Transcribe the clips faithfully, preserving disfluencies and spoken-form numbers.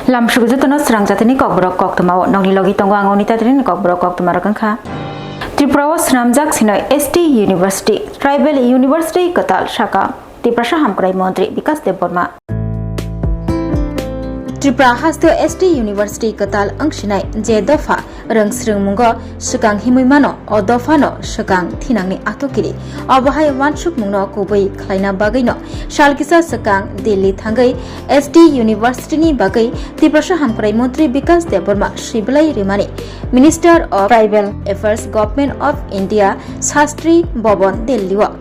Lamsugo jotono srang jatini kokborok koktwmao nokni logi tongo ang Onita Trini. Kokborok koktwma rok wngkha: Tripura o swnamjak sinoi S T University, Tribal University kwtal saka Tiprasa Hamkrai Montri Bikas Debbarma. Tripura hasteo S T University kwtal wngsinai je dopha rwng swrwngmungo swkang himwi mano, o dophano swkang thinangni atokiri. Obo hai uansukmungno kubui khlaina bagwino sal kisa swkang Delhi thangwi S T University ni bagwi Tiprasa Hamkrai Montri Bikas Debbarma swibilai rimani Minister of Tribal Affairs, Government of India, Shastri Bhavan, Delhi o.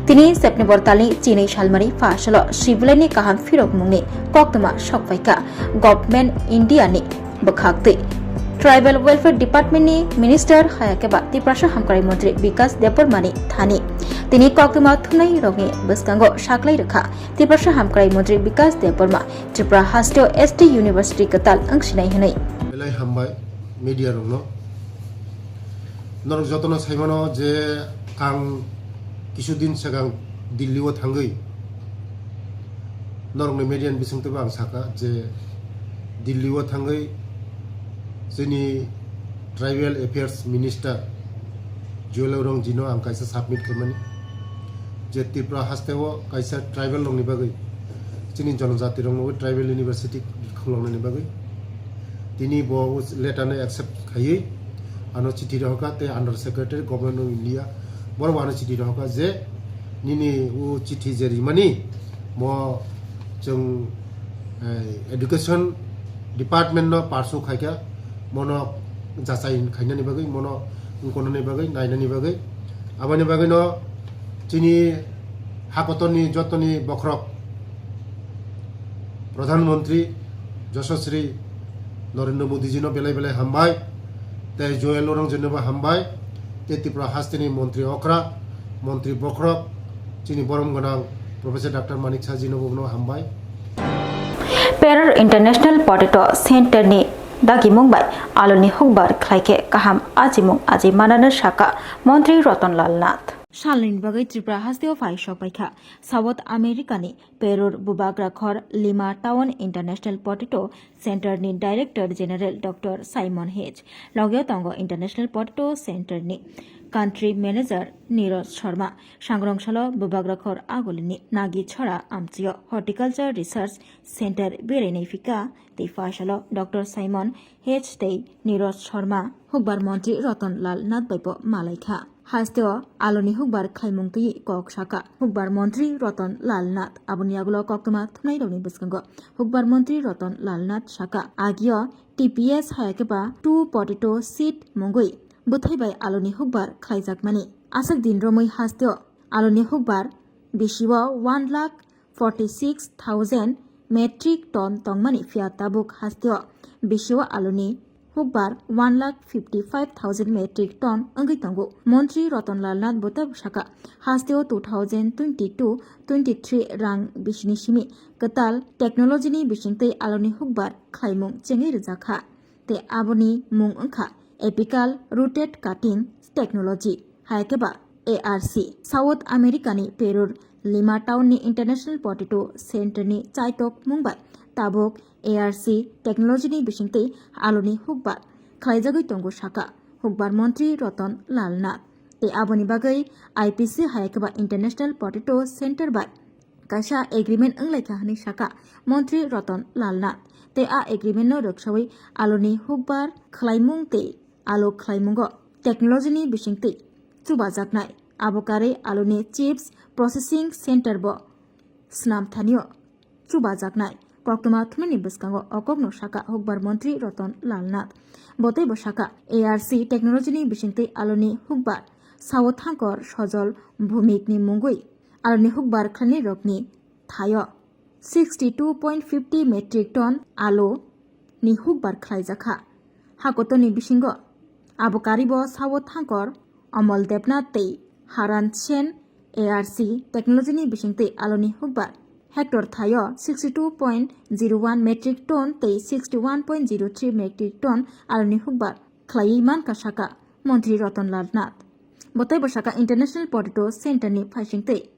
Tini September talni chinwi salmani pha salo swibilaini kaham phirokmungni koktwma sokphaikha Government India ni bwkhaktwi. Tribal Welfare Department ni Minister hayakhe ba Tiprasa Hamkrai Montri Bikas Debbarma ni thani. Tini koktwma thumnai rokni bwskango saklai rwkha Tiprasa Hamkrai Montri Bikas Debbarma Tripura hasteo S T University kwtal wngsinai hwnwi. Belai hambai media rokno. Norok jotono saimano je ang kisu din swkang Delhi o thangwi norokni media ni bisingtwibo ang saka je Delhi o thangwi chini Tribal Affairs Minister Juel Rongji no ang kaisa submit khaimani je Tripura hasteo kaisa tribal rokni bagwi, chini jonojati rokno tribal university khuloknani bagwi. Tini bo letter no accept khaiwi ano chithi rohorkha tei Under Secretary Government of India borok ano chithi rohorkha je nini o chithi je rimani mo chwng, eh, education department no pursue khaikha, mono jachai khainani bagwi, mono wngkonani bagwi, nainani bagwi. Aboni bagwino chini hakotorni jotoni bokhorok Pradhan Mantri Yashasri Narendra Modi ji no belai belai hambai, tei Juel Rongji no bo hambai, tei Tripura hasteni Mantri okra, Mantri bokhorok, chini borom gwnang Professor Doctor Manik Saha ji no bo no hambai. Peror International Potato Center ni dagimung bai aluni hukbar khlai khe kaham achimung aji manano saka Montri Ratan Lal Nath. Salni bagwi Tripura hasteo phai sokpaikha South America ni Peror bubagra khor Lima Town International Potato Center ni Director General Doctor Simon H. Logeo tongo International Potato Center ni Country Manager Niraj Sharma. Sangrong salo bubagra khor agulini Nagi Chhara amchio Horticulture Research Center berai nai phika tei pha salo Doctor Simon H tei Niraj Sharma hukbar Montri Ratan Lal Nath bai bo malai kha. Hasteo aloni hukbar khlaimung twi kok saka hukbar Montri Ratan Lal Nath. Aboni yagulo koktwma thumnai rokni bwskango hukbar Montri Ratan Lal Nath saka agio T P S hayakhe ba two potato seed mungwi bwthai bai aloni hukbar khlaijakmani. Aswk din romwi hasteo aloni hukbar bisio one lakh forty six thousand metric ton tongmani, phiya tabuk hasteo bisio aluni hukbar one lakh fifty five thousand metric ton wngwi tongo. Montri Ratan Lal Nath bo teibo saka, hasteo two thousand twenty two twenty three rang bisini simi kwtal technology ni bisingtwi aluni hukbar khlaimung chengwi rwjakha, tei aboni mung wngkha Apical Rooted Cutting Technology, hai khe ba A R C. South America ni Perur Lima Town ni International Potato Center ni chaitok mung bai tabuk A R C technology ni bisingtwi aluni hukbar khlaijagwi tongo saka hukbar Montri Ratan Lal Nath. Tei aboni bagwi I P C hai khe ba International Potato Center bai kaisa agreement wnglaikha hwnwi saka Montri Ratan Lal Nath. Tei a agreement no rwksawi aluni hukbar khlaimung tei alo khlaimungo technology ni bisingtwi chubajaknai, abo karwi aluni chips processing center bo swnam thanio chubajaknai. Koktwma thumnani bwskango o kokno saka hukbar Montri Ratan Lal Nath. Bo teibo saka, A R C technology ni bisingtwi aluni hukbar sao thangkor Sojol Bhumik ni mungwi aluni hukbar khlainai rokni thaio sixty two point fifty metric ton alo ni hukbar khlaijakha. Hakotorni bisingo abo karibo sao thangkor Amal Debnath tei Haran Sen A R C technology ni bisingtwi aloni hukbar hectare thaio sixty two point zero one metric ton tei sixty one point zero three metric ton aloni hukbar khlaiwi mankha saka Montri Ratan Lal Nath. Bo teibo saka International Potato Center ni phaisingtwi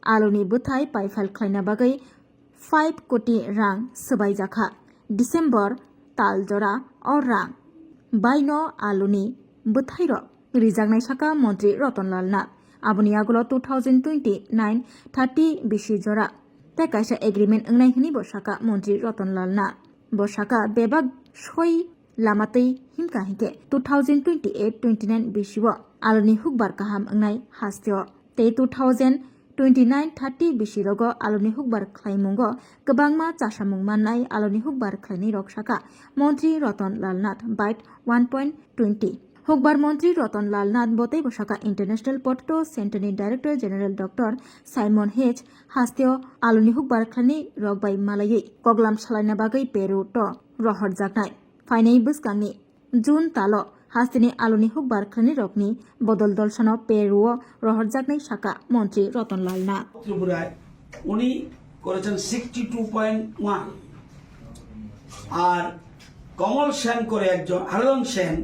aloni bwthai paifal khlaina bagwi five koti rang swbaijakha. December tal jora o rang baino aluni bwthairok rijaknai saka montri Ratan Lal Nath. Aboni yagulo two thousand twenty-nine thirty bisi jora tei kaisa agreement wngnai hwnwi bo saka montri Ratan Lal Nath. Bo saka bebak soi lama twi himkha hinkhe two thousand twenty-eight twenty-nine bisio aluni hukbar kaham wngnai hasteo. Tei two thousand twenty-nine thirty bisi rogo aluni hukbar khlaimungo kwbangma chasamung mannai aluni hukbar khlainai rok saka montri Ratan Lal Nath bite one point twenty. Hukbar montri Ratan Lal Nath bo teibo saka International Potato Center ni Director General Doctor Simon H hasteo aluni hukbar khlainai rok bai malaiwi koklam salaina bagwi Peru to rohorjaknai. Phainai bwskangni June talo hasteni aluni hukbar khlainai rokni bodol dolsano Peru o rohorjaknai saka montri Ratan Lal Nath. ত্রিপুরায় উনি করেছেন sixty two point one. আর কমল সেন করে একজন, হারদন সেন,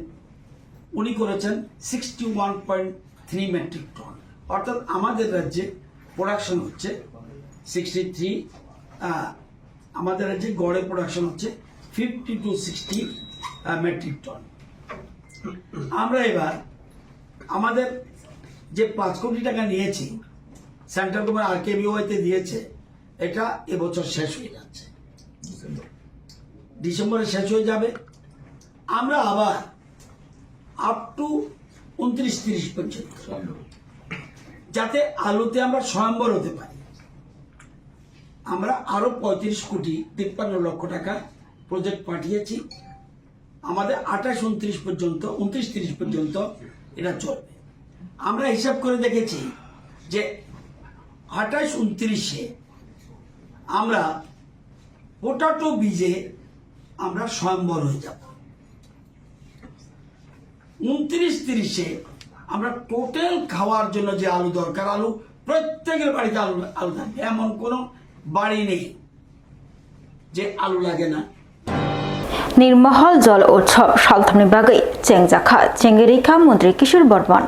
উনি করেছেন sixty one point three metric tonne. অর্থাৎ আমাদের রাজ্যে প্রোডাকশন হচ্ছে সিক্সটি থ্রি, আমাদের রাজ্যে গড়ে প্রোডাকশন হচ্ছে fifty two sixty metric tonne. আমরা এবার আমাদের যে পাঁচ কোটি টাকা নিয়েছি, সেন্ট্রাল গভর্নমেন্ট আরকেবিওয়াইতে দিয়েছে, এটা এবছর শেষ হয়ে যাচ্ছে, ডিসেম্বরে শেষ হয়ে যাবে। আমরা আবার আপ টু উনত্রিশ তিরিশ পর্যন্ত, যাতে আলুতে আমরা স্বয়ম্বর হতে পারি। আমরা আরো পঁয়ত্রিশ কোটি তিপ্পান্ন লক্ষ টাকা প্রজেক্ট পাঠিয়েছি। আমাদের আঠাশ উনত্রিশ পর্যন্ত, উনত্রিশ তিরিশ পর্যন্ত এটা চলবে। আমরা হিসাব করে দেখেছি যে আঠাশ উনত্রিশে আমরা পোটাটো বীজে আমরা স্বয়ম্বর হয়ে যাব। উনত্রিশ তিরিশে আমরা টোটাল খাওয়ার জন্য যে আলু দরকার, আলু প্রত্যেকের বাড়িতে আলু, আলু থাকে, এমন কোনো বাড়ি নেই যে আলু লাগে না। Nirmohol Jol Utsav salthamni bagwi chengjakha, chengwi rikha Montri Kishore Bormon.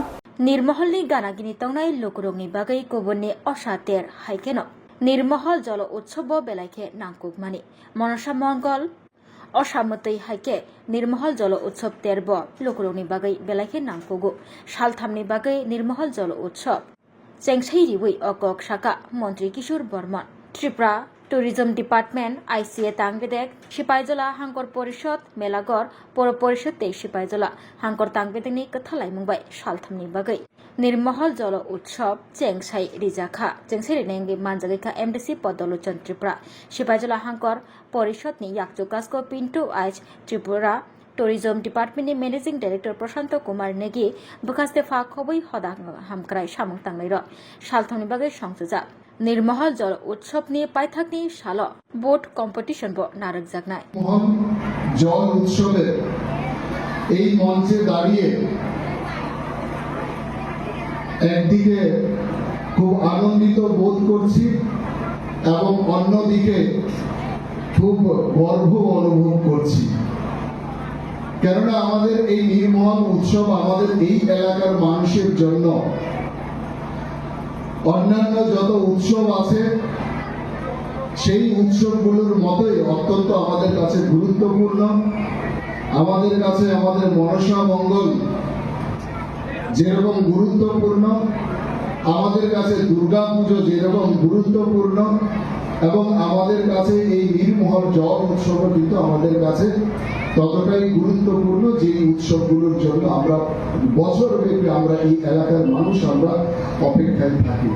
Nirmoholni gana gini tongnai lukurokni bagwi kubunni osa ter hai kheno Nirmohol Jol Utsavo belai khe nangkukmani. Monosa Mongol, osa mwtwi hai khe Nirmohol Jol Utsav terbo lukurokni bagwi belai khe nangkugo. Salthamni bagwi Nirmohol Jol Utsav chengsai riwi o kok saka Montri Kishore Bormon. Tripura Tourism Department, I C A tangbedek, Sipaijola Hangkor Porishod, Melagor Poro Porishod tei Sipaijola Hangkor tangbedekni kwthalaimung bai salthamni bagwi Nirmohol Jolo Utsav chengsai rijakha. Chengsai rinai wngwi manjagwi kha M D C Podolochon Tripura, Sipaijola Hangkor Porishodni yakchu kasko Pinto H Tripura, Tourism Department ni Managing Director Prashanto Kumar Negi bwkhaste pha khobwi hoda hamkrai samung tangnairok salthamni bagwi songchajak. Nirmohol Jol Utsavni paithakni salo boat competition bo narwkjaknai. মোহন জল উৎসবে এই মঞ্চে দাঁড়িয়ে একদিকে খুব আনন্দিত বোধ করছি এবং অন্যদিকে খুব গর্ব অনুভব করছি। কেননা আমাদের এই নির্মল উৎসব আমাদের এই এলাকার মানুষের জন্য অন্যান্য যত উৎসব আছে সেই উৎসবগুলোর মতোই অত্যন্ত আমাদের কাছে গুরুত্বপূর্ণ। আমাদের কাছে আমাদের মনসা মঙ্গল যেরকম গুরুত্বপূর্ণ, আমাদের কাছে দুর্গা পুজো যেরকম গুরুত্বপূর্ণ, এবং আমাদের কাছে এই নির্মল জল উৎসব কিন্তু আমাদের কাছে ততটাই গুরুত্বপূর্ণ, যে উৎসবগুলোর জন্য আমরা বছরব্যাপী আমরা এই এলাকার মানুষ আমরা অপেক্ষায় থাকি।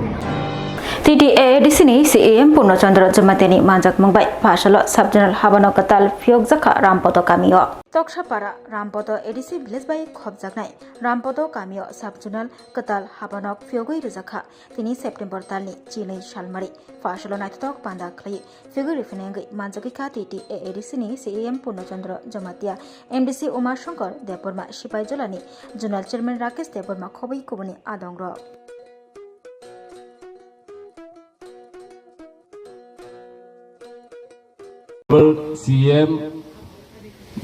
T T A A D C ni C E M Purno Chandra Jamatia ni manjakmung bai Phasalo sub-zonal habano kwtal phiyokjakha Rampoto kamio. Toksapara Rampoto A D C village bai khopjaknai Rampoto kamio sub-zonal kwtal habanok phiyogwi rwjakha. Tini September talni chinwi salmari Phasalo naithotok panda khlai phiyogwi rwphinawi wngwi manjagwi kha T T A A D C ni C E M Purno Chandra Jamatia, M D C Uma Shankar Debbarma, Sipaijolani Zonal Chairman Rakesh Debbarma khobwi kubuni adongrok. C M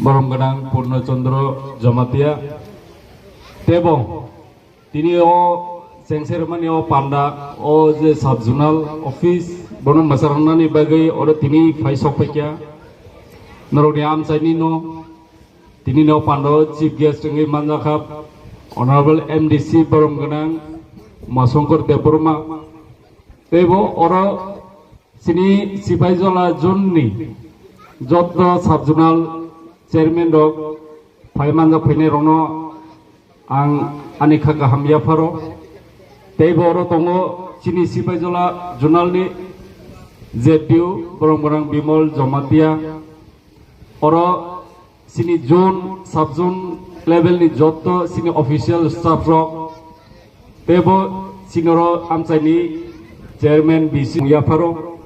borom gwnang Purno Chandra Jamatia tebo tini o chengsermani o panda o je sub-zonal office bono mwsarwnani bagwi oro tini phai sok phaikha. Norokni amchaini no, tini no pando chief guest wngwi manjakha Honorable M D C borom gwnang Umasongkor Debbarma. Teibo oro chini Sipaijola zone ni jotto sub zonal chairman rok phai manjak phainai rokno ang ani kha kaham yapharo. Teibo oro tongo chini Sipaijola zonal ni Z P O borom gwnang Bimol Jamatia. Oro chini zone, sub zone level ni jotto chini official staff rok teibo chini oro amchaini chairman B C yapharo.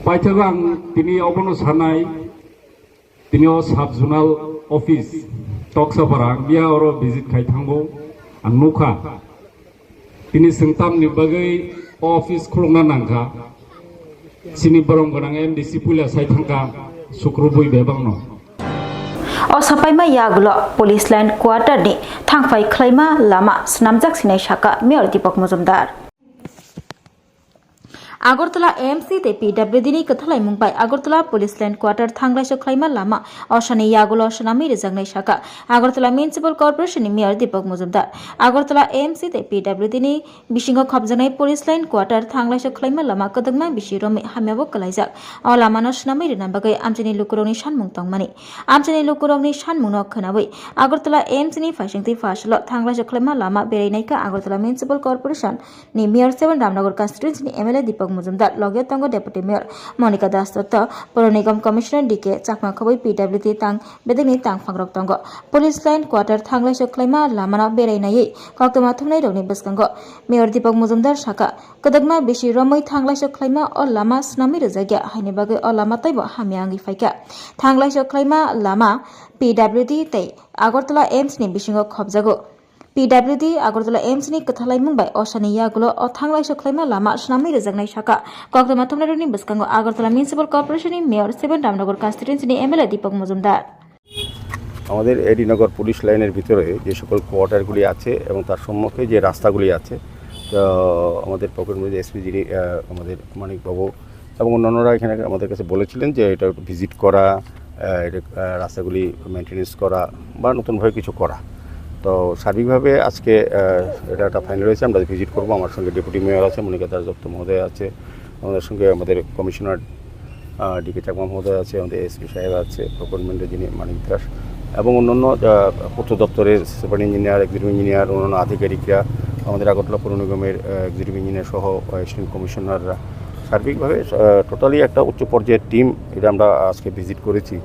Paithago ang tini obono sanai, tini o sub zonal office Toksapara, ang biya oro visit khai thango, ang nukha. Tini sengtamni bagwi o office khulukna nangkha. Chini borom gwnang M D C puila sai thangkha Sukrubui bebakno. O sapaima yagulo police line quarter ni thangphai khlaima lama swnamjak sinai saka Mayor Deepak Majumdar. Agartala M C tei P W D ni kwthalaimung bai Agartala Police Line Quarter thanglaisok khlaima lama osani yagulo swnamwi rwjaknai saka Agartala Municipal Corporation ni Mayor Deepak Majumdar. Agartala M C tei P W D ni bisingo khopjaknai Police Line Quarter thanglaisok khlaima lama kwdwkma bisi romwi hamyabo kwlaijak. O lamano swnamwi rwna bagwi amchaini lukurokni sanmung tongmani. Amchaini lukurokni sanmungno khwnawi Agartala M C ni phaisingtwi phasalo thanglaisok khlaima lama berainaikha Agartala Municipal Corporation ni Mayor seven Ramnagar constituency ni M L A Deepak Majumdar, loge tongo Deputy Mayor Monika Das Dutta, Puro Nigam Commissioner D K Chakma khobwi P W D tang bedekni tangphangrok tongo. Police Line Quarter thanglaisok khlaima lamano berainaiwi koktwma thumnairokni bwskango Mayor Deepak Majumdar saka, kwdwkma bisi romwi thanglaisok khlaima o lama swnamwi rwjakya, haini bagwi o lama teibo hamya wngwi phaikha. Thanglaisok khlaima lama P W D tei Agartala M C ni bisingo khopjago. P W D Agartala M C ni kwthalaimung bai osani yagulo o thanglaisok khlaima lama swnamwi rwjaknai saka koktwma thumnairokni bwskango Agartala Municipal Corporation ni Mayor seven Ramnagar constituency ni M L A Deepak Majumdar. আমাদের এডি নগর পুলিশ লাইনের ভিতরে যে সকল কোয়ার্টারগুলি আছে এবং তার সম্মুখে যে রাস্তাগুলি আছে, তো আমাদের পকেট মধ্যে এসপি যিনি, আহ, আমাদের মানিকবাবু এবং অন্যান্যরা এখানে আমাদের কাছে বলেছিলেন যে এটা একটু ভিজিট করা, আহ, এটা, আহ, রাস্তাগুলি মেনটেনেন্স করা বা নতুনভাবে কিছু করা। তো সার্বিকভাবে আজকে, আহ, এটা একটা ফাইনাল হয়েছে, আমরা ভিজিট করবো। আমার সঙ্গে ডেপুটি মেয়র আছে, মনিকা দাস দত্ত মহোদয় আছে, আমাদের সঙ্গে আমাদের কমিশনার, আহ, ডি কে চাকমা মহোদয় আছে, আমাদের এসপি সাহেব আছে, প্রকল্পের যিনি মানিক দাস এবং অন্যান্য, আহ, পূর্ত দপ্তরের সুপার ইঞ্জিনিয়ার, এক্সিকিউটিভ ইঞ্জিনিয়ার, অন্যান্য আধিকারিকরা, আমাদের আগরতলা পৌর নিগমের, আহ, এক্সিকিউটিভ ইঞ্জিনিয়ার সহ, আহ, অ্যাসিস্ট্যান্ট কমিশনাররা, সার্বিকভাবে, আহ, টোটালি একটা উচ্চ পর্যায়ের টিম এটা আমরা আজকে ভিজিট করেছি।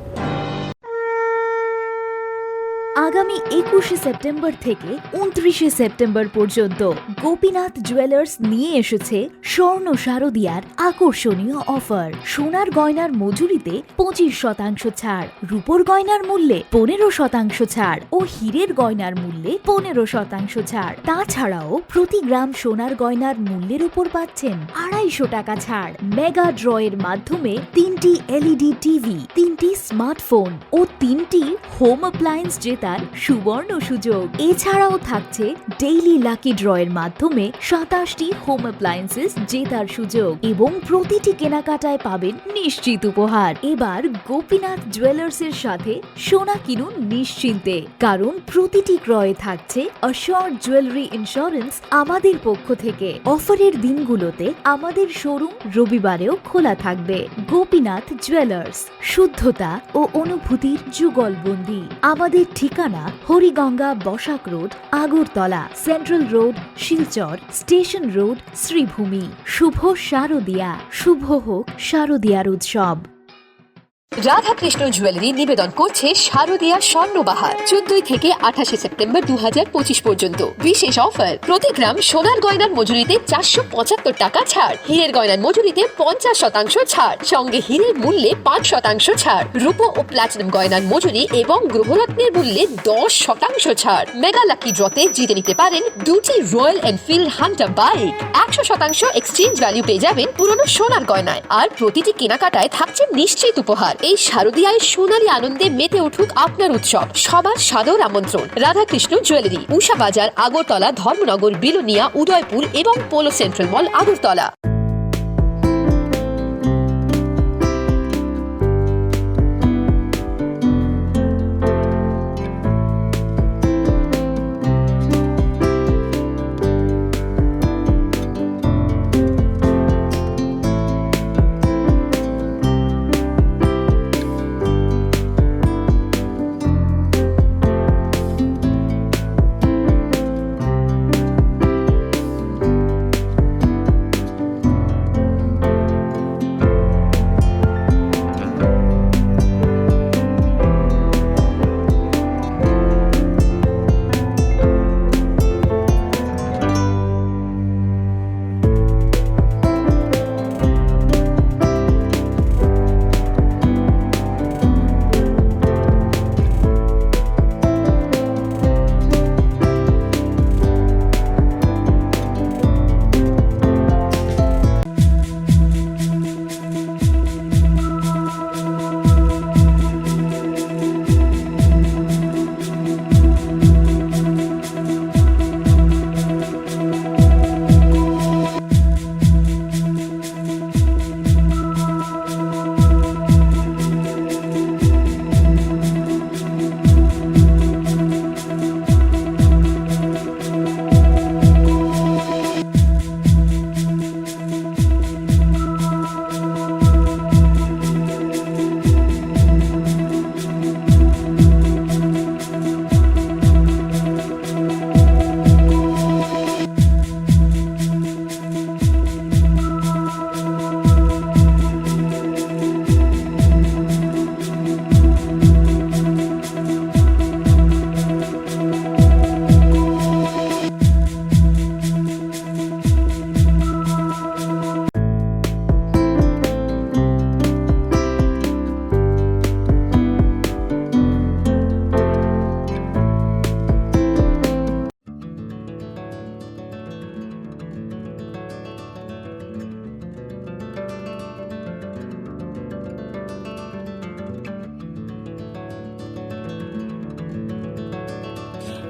আগামী একুশে সেপ্টেম্বর থেকে ঊনত্রিশে সেপ্টেম্বর পর্যন্ত গোপীনাথ জুয়েলার্স নিয়ে এসেছে স্বর্ণ শারদিয়ার আকর্ষণীয় অফার। সোনার গয়নার মজুরিতে পঁচিশ শতাংশ ছাড়, রূপোর গয়নার মূল্যে পনেরো শতাংশ ছাড় ও হীরের গয়নার মূল্যে পনেরো শতাংশ ছাড়। তাছাড়াও প্রতি গ্রাম সোনার গয়নার মূল্যের উপর পাচ্ছেন আড়াইশো টাকা ছাড়। মেগা ড্রয়ের মাধ্যমে তিনটি এলইডি টিভি, তিনটি স্মার্টফোন ও তিনটি হোম অ্যাপ্লায়েন্স জেতার সুবর্ণ সুযোগ। এছাড়াও থাকছে ডেইলি লাকি ড্রয়ের মাধ্যমে সাতাশটি হোম অ্যাপ্লায়েন্সেস জেতার সুযোগ এবং প্রতিটি কেনাকাটায় পাবেন নিশ্চিত উপহার। এবার গোপীনাথ জুয়েলার্সের সাথে সোনা কিনুন নিশ্চিন্তে, কারণ প্রতিটি ক্রয়ে থাকছে অ্যাসিওরড জুয়েলারি ইন্স্যুরেন্স আমাদের পক্ষ থেকে। অফারের দিনগুলোতে আমাদের শোরুম রবিবারেও খোলা থাকবে। গোপীনাথ জুয়েলার্স, শুদ্ধতা ও অনুভূতির যুগলবন্দি। আমাদের ঠিকানা Hariganga Basak road, Agartala, central road, Silchar, station road, Sribhumi. শুভ শারদিয়া, শুভ হোক শারদিয়ার উৎসব। রাধাকৃষ্ণ জুয়েলারি নিবেদন করছে শারদিয়া স্বর্ণবাহার, চোদ্দই থেকে আঠাশে সেপ্টেম্বর দু হাজার পঁচিশ পর্যন্ত। বিশেষ অফার, প্রতি গ্রাম সোনার গয়নার মজুরিতে চারশো পঁচাত্তর টাকা ছাড়, হীরের গয়নার মজুরিতে পঞ্চাশ শতাংশ ছাড়, সঙ্গে হীরের মূল্যে পাঁচ শতাংশ ছাড়, রূপো ও প্লাটিনাম গয়নার মজুরি এবং গ্রহরত্নের মূল্যে দশ শতাংশ ছাড়। মেগা লাকি ড্রতে জিতে নিতে পারেন দুটি রয়্যাল এনফিল্ড হান্টার বাইক, একশো শতাংশ এক্সচেঞ্জ ভ্যালু পেয়ে যাবেন পুরনো সোনার গয়নায়। আর প্রতিটি কেনাকাটায় থাকছে নিশ্চিত উপহার। এই শারদিয়ায় সোনালী আনন্দে মেতে উঠুক আপনার উৎসব। সবার সাদর আমন্ত্রণ। রাধাকৃষ্ণ জুয়েলারি, উষা বাজার, আগরতলা, ধর্মনগর, বিলোনিয়া, উদয়পুর এবং polo central mall, Agartala.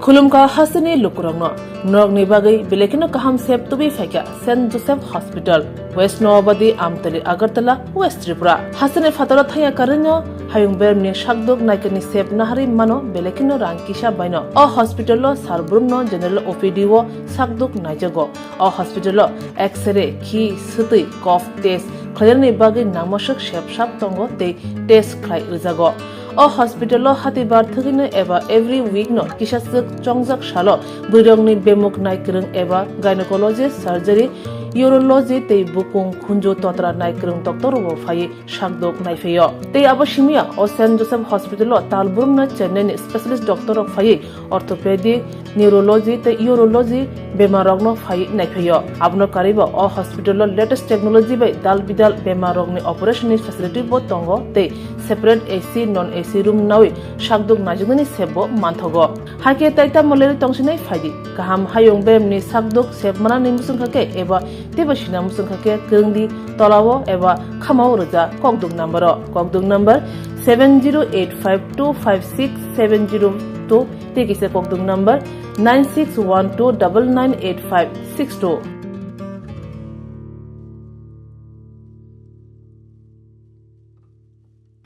Khulumkha hasteni lukurokno, norokni bagwi belai kheno kaham sep tubui phaikha Saint Joseph Hospital, West Noabadi, Amtali, Agartala, West Tripura. Hasteni phataro thangya karwino hayung beremni sakduk naikani sep naharwi mano belai kheno rang kisa baino. O hospital-o sar brumno general O P D-o sakduk naijago. O hospital-o X-ray, khi, swtwi, cough test khlainani bagwi nangmaswk sep sap tongo tei test khlai rwjago. O hospital-o hatibar thwgwino eba every week-no kisaswk chongjak salo bwrwirokni bemuk naikwrwng eba gynecologist, surgery, urology tei bukung khunju totra naikwrwng doctor-rokbo phaiwi sakduk naiphaio. Tei abo simiya o Saint Joseph Hospital-o tal brumno Chennai-ni specialist doctor-rok phaiwi orthopedic, neurology tei urology bemarrokno phaiwi naiphaio. Abono karwibo o hospital-o latest technology bai dal bidal bemarrokni operation-ni facility-bo tongo tei separate A C, non A C room nawi sakduk naijaknani sep-bo manthogo. Haikhe tai tamo lerwi tongsinai phaidi. Kaham hayung beremni sakduk sep manani muchungkha khe eba teibo sina muchungkha khe kwrwngdi tolao eba khamao rwja kokduk number-o. Kokduk number seven zero eight five two five six seven zero two tei kisa kokduk number nine six one two double nine eight five six two.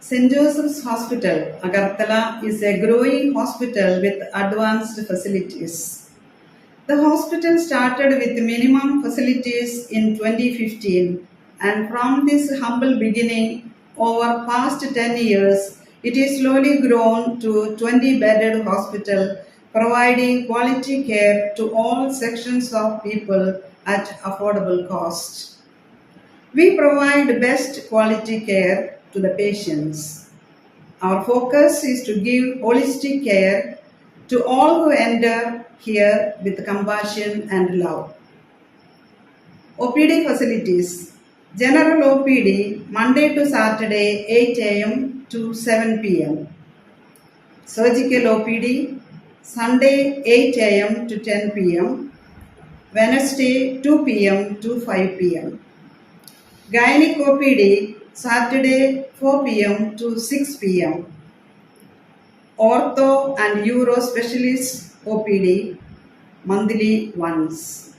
Saint Joseph's Hospital, Agartala is a growing hospital with advanced facilities. The hospital started with minimum facilities in twenty fifteen, and from this humble beginning, over past ten years, it is slowly grown to twenty bedded hospital, providing quality care to all sections of people at affordable cost. We provide best quality care to the patients. Our focus is to give holistic care to all who enter here with compassion and love. O P D facilities. General O P D, Monday to Saturday, eight A M to seven P M. Surgical O P D, Sunday, eight A M to ten P M, Wednesday, two P M to five P M. Gynec O P D, Saturday, four P M to six P M. Ortho and Uro Specialist O P D, monthly once.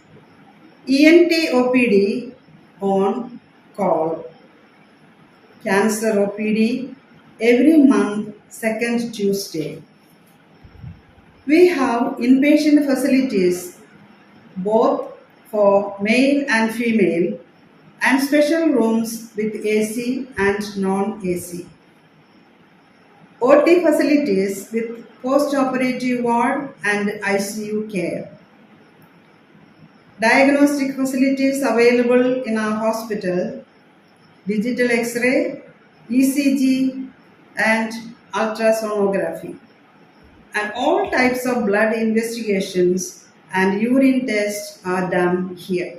E N T O P D on call. Cancer O P D every month, second Tuesday. We have inpatient facilities both for male and female and special rooms with A C and non-A C. O T facilities with post-operative ward and I C U care. Diagnostic facilities available in our hospital, digital X-ray, E C G, and ultrasonography. And all types of blood investigations and urine tests are done here.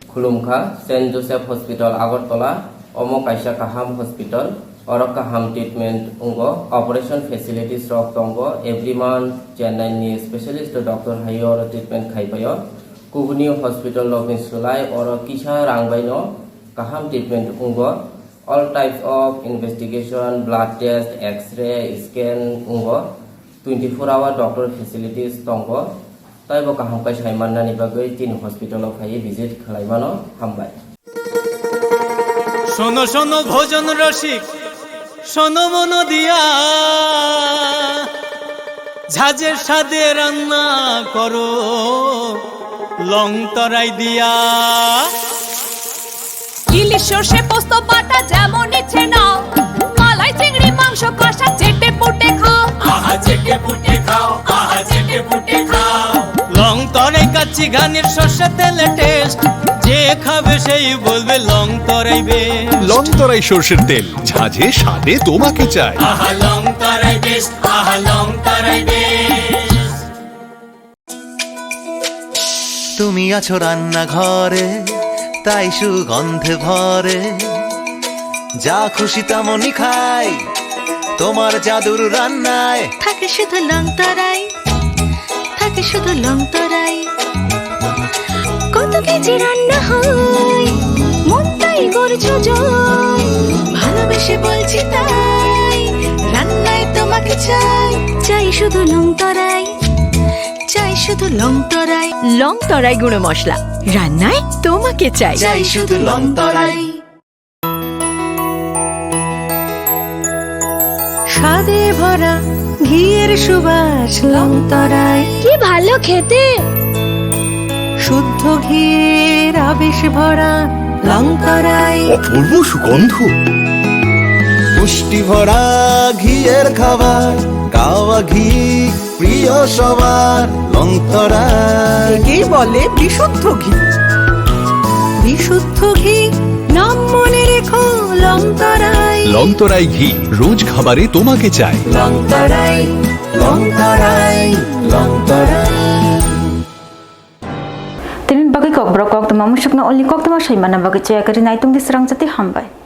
Khulumkha, Saint Joseph Hospital, Agartala, omo kaisa kaham hospital, oro kaham treatment wngo, operation facilities rok tongo, every month Chennai ni specialist doctor hai oro treatment khai paio. Kubuni hospital rokni swlai oro kisa rang bai no kaham treatment wngo. All types of investigation, blood test, X-ray, scan wngo. Twenty four hour doctor facilities tongo. Taibo kaham khe sai mannani bagwi chini hospital o phaiwi visit khlai mano. Hambai. শোনো শোনো ভোজন রসিক, শোনো মন দিয়া, ঝাঁঝের স্বাদে রান্না করো লং তরাই দিয়া। ইলিশ সর্ষে পোস্ত বাটা যেমন ইচ্ছে নাও, মালাই চিংড়ি মাংস কষা চেটে পুটে খাও। আহা চেটে পুটে খাও, আহা চেটে পুটে খাও। লং তরাই কাচ্চি ঘানির সর্ষে তেলে টেস্ট, যে খাবে সেই বলবে লং তরাই বেস্ট। লং তরাই সর্ষের তেল, ঝাঁঝে স্বাদে তোমাকে চাই। আহা লং তরাই বেস্ট, আহা লং তরাই বেস্ট। তুমি আছো রান্নাঘরে, তাই সুগন্ধে ভরে। যা খুশি তেমনই খাই, তোমার জাদুর রান্নায়। থাকে শুধু লং তরাই, থাকে শুধু লং তরাই। কত কেজি রান্না হয়, মন তাই করছো জয়। ভালোবেসে বলছি তাই, রান্নায় তোমাকে চাই, চাই শুধু লং তরাই। শুধু লং তরাই। লং তরাই গুঁড়ো মশলা, রান্নায় তোমাকে চাই। চাই শুধু লং তরাই। স্বাদে ভরা ঘিয়ের সুবাস লং তরাই। কি ভালো খেতে। শুদ্ধ ঘিয়ের আবেশ ভরা লং তরাই। অপূর্ব সুগন্ধ। পুষ্টি ভরা ঘিয়ের খাবার, কাওয়া ঘি প্রিয় সবার। লং তরাই। একেই বলে বিশুদ্ধ ঘি। বিশুদ্ধ ঘি, নাম মনে রেখো লং তরাই। লং তরাই ঘি, রোজ খাবারে তোমাকে চাই। লং তরাই, লং তরাই, লং তরাই। Tini bagwi kokborok koktwma musukno olni koktwma soi manna bagwi chaya kwrwi naitung di srang jati hambai.